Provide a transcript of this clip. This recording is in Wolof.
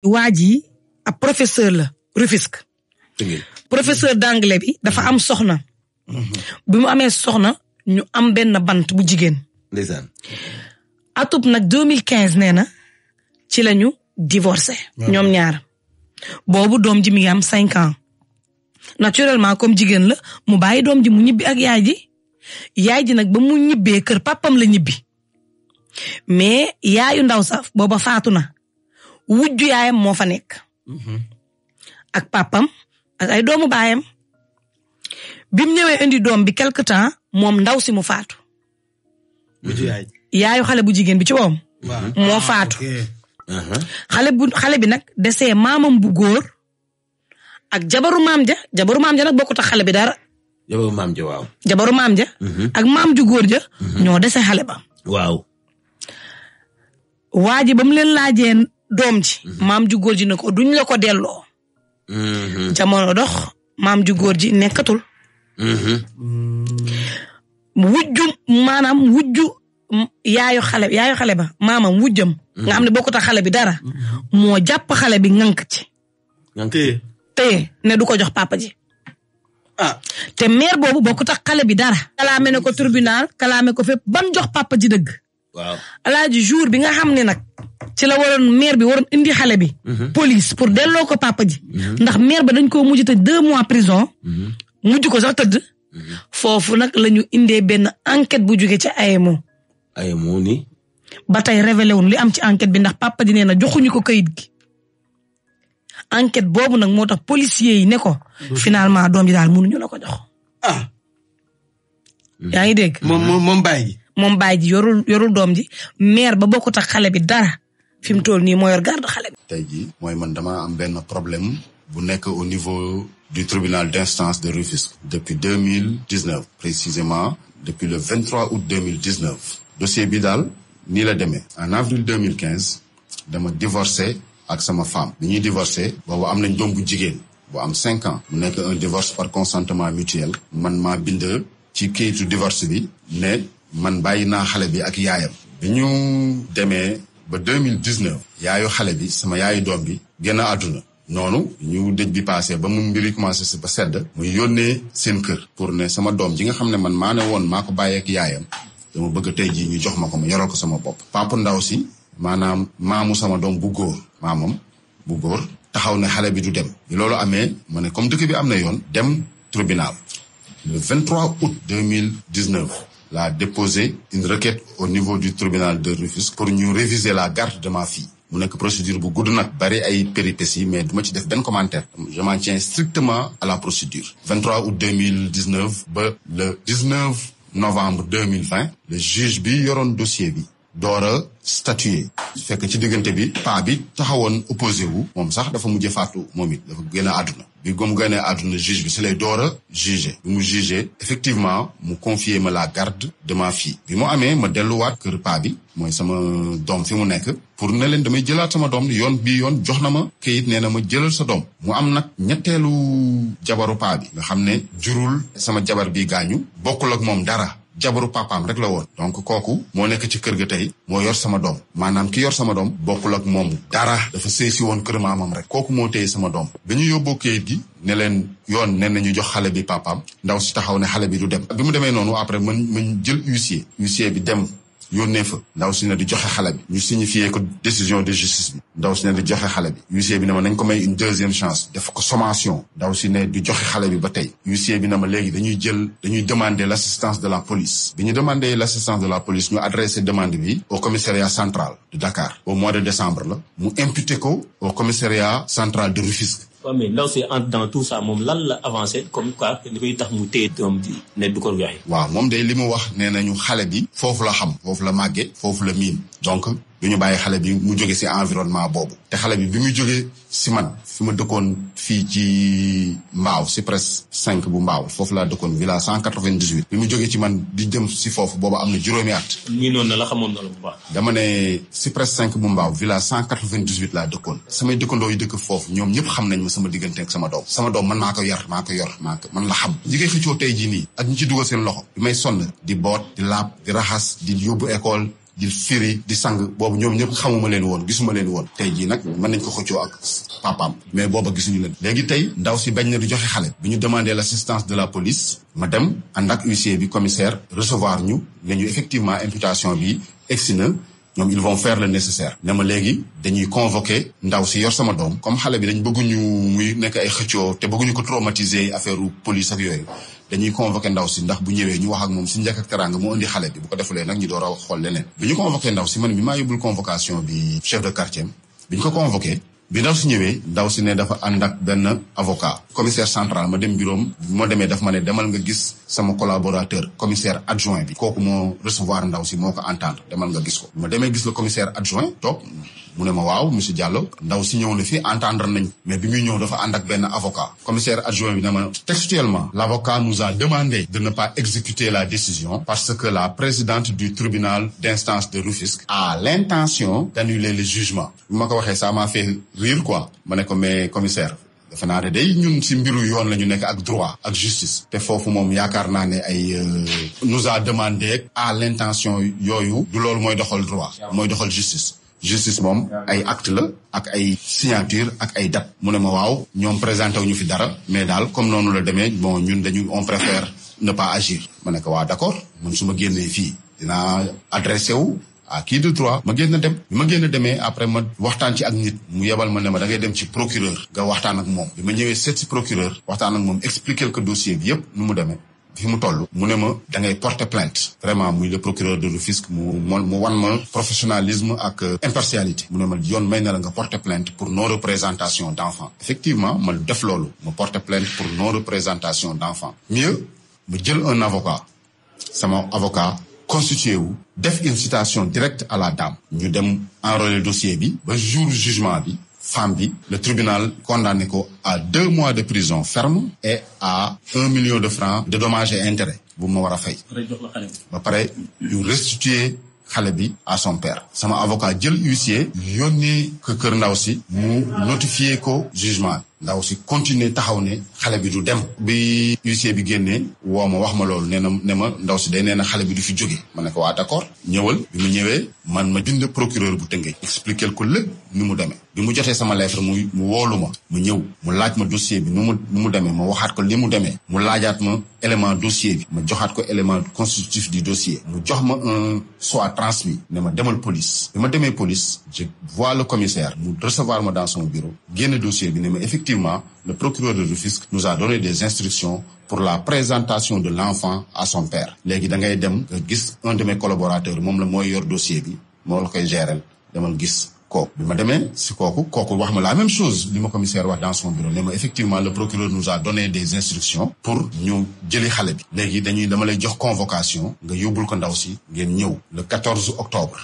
waa ji ab professeur la Rufisque. professeur d'anglais bi dafa am soxna. bi mu amee soxna ñu am benn bant bu jigéen. ndeysaan. atub nag 2015 nee na ci lañu divorcé. ñoom ñaar boobu doom ji mi ngi am 5 ans. naturellement comme jigéen la mu bàyyi doom ji mu ñibbi ak yaay ji nag ba mu ñibbee kër papam la ñibbi mais yaayu ndaw sax booba faatu na wujju yaayam moo fa nekk. ak papam ak ay doomu baayam bi mu ñëwee indi doom bi quelque temps moom ndaw si mu faatu. yaayu xale bu jigéen bi ci boppam. moo faatu. xale bi nag desee maamam bu góor ak jabaru maam ja nag bokkut ak xale bi dara. jabaru maam ja waaw. jabaru maam ja. ak maam ju góor ja. ñoo dese xale ba. waaw. waa ji ba mu leen laajee doom ji. maam ju góor ji ne ko duñ la ko delloo. jamono dox maam ju góor ji nekkatul. wujju yaayu xale ba maamam wujjam. nga xam ne bokkut ak xale bi dara. moo jàpp xale bi ŋànk ci. téye ne du ko jox papa ji. te mère boobu bokkut ak xale bi dara. kalaame ne ko tribunal kalaame ko fépp ban jox papa ji dëgg. waaw alaaji jour bi nga xam ne nag ci la waroon mère bi waroon indi xale bi. police pour delloo ko papa ji. ndax mère ba dañ koo mujj tëj 2 mois prison. mujj ko sax tëdd. foofu nag la ñu indee benn enquête bu jóge ci AEMO. AEMO ni. ba tey révélé wuñ li am ci enquête bi ndax papa ji nee na joxuñu ko kayit gi. enquête boobu nag moo tax policiers yi ne ko. finalement doom ji daal mënuñu la ko jox. yaa ngi dégg. moom baay ji yorul doom ji mère ba bokkut ak xale bi dara fi mu toll nii moo yor garde xale bi. tey jii mooy man dama am benn problème bu nekk au niveau du tribunal d'instance de Rufisque depuis 2019 précisément depuis le 23 août 2019 dossier bi daal nii la demee en avril 2015 dama divorcé ak sama femme bi ñuy divorcé boobu am nañ doom bu jigéen bu am 5 ans mu nekk un divorce par consentement mutuel man maa bind ci kayitu divorce bi ne man bàyyi naa xale bi ak yaayam bi ñu demee ba 2019 yaayu xale bi sama yaayu doom bi génn àdduna noonu ñu dëj bi passé ba mu mbiri commencé si ba sedd muy yónnee seen kër pour ne sama doom ji nga xam ne man maa ne woon maa ko bàyyee ak yaayam dama bëgg tey jii ñu jox ma ko ma yoral ko sama bopp papa ndaw si maanaam maamu sama doom bu góor maamam bu góor taxaw ne xale bi du dem bi loolu amee ma ne comme dëkk bi am na yoon dem tribunal le 23 août 2019 l'a déposé une requête au niveau du tribunal de Rufisque pour ñu réviser la garde de ma fille mu nekk procédure bu gudd nag bari ay péripéties mais duma ci def benn commentaire je m'en tiens strictement à la procédure 23 août 2019 ba le 19 novembre 2020 le juge bi yoroon dossier bi door a statuer fekk ci diggante bi paa bi taxawoon opposé wu moom sax dafa mujjee faatu moom it dafa génn àdduna bi gom génne àdduna juge bi si lay door a jugé bi mu jugé effectivement mu confier ma la garde de ma fille bi mu amee ma delluwaat kër paa bi mooy sama doom fi mu nekk pour ne leen damay jëlaat sama doom yoon jox na ma kayit nee na ma jëlal sa doom mu am nag ñetteelu jabaru paa bi nga xam ne jurul sama jabar bi gaañu bokkul ak moom dara jabaru papaam rek la woon donc kooku moo nekk ci kër ga tey moo yor sama doom maanaam ki yor sama doom bokkul ak moom dara dafa sëy si woon kër maamam rek kooku moo téye sama doom bi ñu yóbboo kayit gi ne leen yoon nen nañu jox xale bi papaam ndaw si taxaw ne xale bi du dem bi mu demee noonu après man jël huissier bi dem yónnee fa ndaw si ne di joxe xale bi ñu signifié ko décision de justice bi ndaw si ne di joxe xale bi huissier bi ne ma nañ ko may une deuxième chance def ko sommation ndaw si ne di joxe xale bi ba tey huissier bi ne ma léegi dañuy demander l'assistance de la police bi ñu demander l'assistance de la police ñu adressé demande bi au commissariat central de Dakar au mois de décembre la mu imputé ko au commissariat central de Rufisque. waaw mais ndaw si entre dans tout ça moom lan la avancé comme quoi li koy tax mu téye doom ji ne du ko joxe. waaw moom day li mu wax nee nañu xale bi foofu la xam foofu la màggee foofu la miin donc du ñu bàyyi xale bi mu jóge ci environnement boobu te xale bi bi muy jógee ci man fi ma dëkkoon fii ci Mbaaw ci presque 5 bu Mbaaw foofu laa dëkkoon villa 198 bi mu jógee ci man di jëm ci foofu boobu am na juróomi at. nii noonu la xamoon na la bu baax. dama ne ci presque 5 bu Mbaaw villa 198 laa dëkkoon samay dëkkandoo yi dëkk foofu ñoom ñëpp xam nañ ma sama diggante ak sama doom man maa ko yor man la xam ñi koy xëccoo tey jii nii ak ñi ci dugal seen loxo bi may sonn di boot di laab di raxas di yóbbu école di firi di sang boobu ñoom ñëpp xamuma leen woon gisuma leen woon tey jii nag mën nañ ko xëccoo ak papaam mais booba gisuñu leen léegi tey ndaw si bañ na di joxe xale bi ñu demandé l'assistance de la police ma dem ànd ak huissier bi commissaire recevoir ñu ne ñu effectivement imputation bi egsi na ñoom ils vont faire le nécessaire ne ma léegi dañuy convoquer ndaw si yor sama doom comme xale bi dañ bëgguñu muy nekk ay xëccoo te bëgguñu ko traumatiser affaire police ak yooyu dañuy convoquer ndaw si ndax bu ñëwee ñu wax ak moom si njëkk ak teraanga mu indi xale bi bu ko defulee nag ñu door a xool leneen bi ñu convoquer ndaw si man bi maa yóbbul convocation bi chef de quartier bi ñu ko convoqué bi ndaw si ñëwee ndaw si ne dafa ànd ak benn avocat commissaire central ma dem bureau moo demee daf ma ne demal nga gis sama collaborateur commissaire adjoint bi kooku moo recevoir ndaw si moo ko entendre demal nga gis ko ma demee gis le commissaire adjoint toog mu ne ma waaw monsieur Diallo ndaw si ñëw na fi entendre nañ mais bi muy ñëw dafa ànd ak benn avocat commissaire adjoint bi ne ma textuellement l'avocat nous a demandé de ne pas exécuter la décision parce que la présidente du tribunal d'instance de Rufisque a l'intention d'annuler le jugement bi ma ko waxee ça m'a fait rire quoi ma ne ko mais commissaire defe naa ne day ñun ci mbiru yoon la ñu nekk ak droit ak justice te foofu moom yaakaar naa ne ay nous a demandé à l'intention yooyu du loolu mooy doxal droit mooy doxal justice moom ay acte la ak ay signature ak ay date mu ne ma waaw ñoom présenté wu ñu fi dara mais daal comme noonu la demee bon ñun on préfère ne pas agir ma ne ko waaw d'accord man su ma génnee fii dinaa adressé wu à qui de droit ma génn dem bi ma génn demee après ma waxtaan ci ak nit mu yebal ma ne ma da ngay dem ci procureur nga waxtaan ak moom bi ma ñëwee seet si procureur waxtaan ak moom expliquer que dossier bi yëpp nu mu demee fi mu toll mu ne ma da ngay porter plainte vraiment muy le procureur de Rufisque mu wan ma professionnalisme ak impartialité mu ne ma yoon may na la nga porter plainte pour non représentation d'enfants effectivement ma def loolu ma porter plainte pour non représentation d'enfants mieux ma jël un avocat sama avocat constitué wu def une citation directe à la dame ñu dem enrôler dossier bi ba jour jugement bi femme bi le tribunal condamné ko à 2 mois de prison ferme et à 1 million de francs de dommages et intérêts bu ma war a fay ba pare ñu restituer xale bi à son père sama avocat jël huissier yónnee ko kër ndaw si mu notifier ko jugement ndaw si continuer taxaw ne xale bi du dem bi huissier bi génnee woo ma wax ma loolu ne ma ndaw si day nee na xale bi du fi jóge ma ne ko waa d'accord ñëwal bi mu ñëwee man ma bind procureur bu Tëngéej expliquer ko lépp ni mu demee bi mu jotee sama lettre mu woolu ma mu ñëw mu laaj ma dossier bi nu mu demee ma waxaat ko li mu demee mu laajaat ma élément dossier bi ma joxaat ko élément constitutif du dossier mu jox ma un soit transmis ne ma demal police bi ma demee police je vois le commissaire mu recevoir ma dans son bureau génne dossier bi ne ma effectivement le procureur de Rufisque nous a donné des instructions pour la présentation de l'enfant à son père léegi da ngay dem nga gis un de mes collaborateurs moom la mooy yor dossier bi moo la koy gérer demal gis kooku bi ma demee si kooku wax ma la même chose li ma commissaire wax dans son bureau ne ma effectivement le procureur nous a donné des instructions pour ñu jëli xale bi léegi dama lay jox convocation nga yóbbul ko ndaw si ngeen ñëw le 14 octobre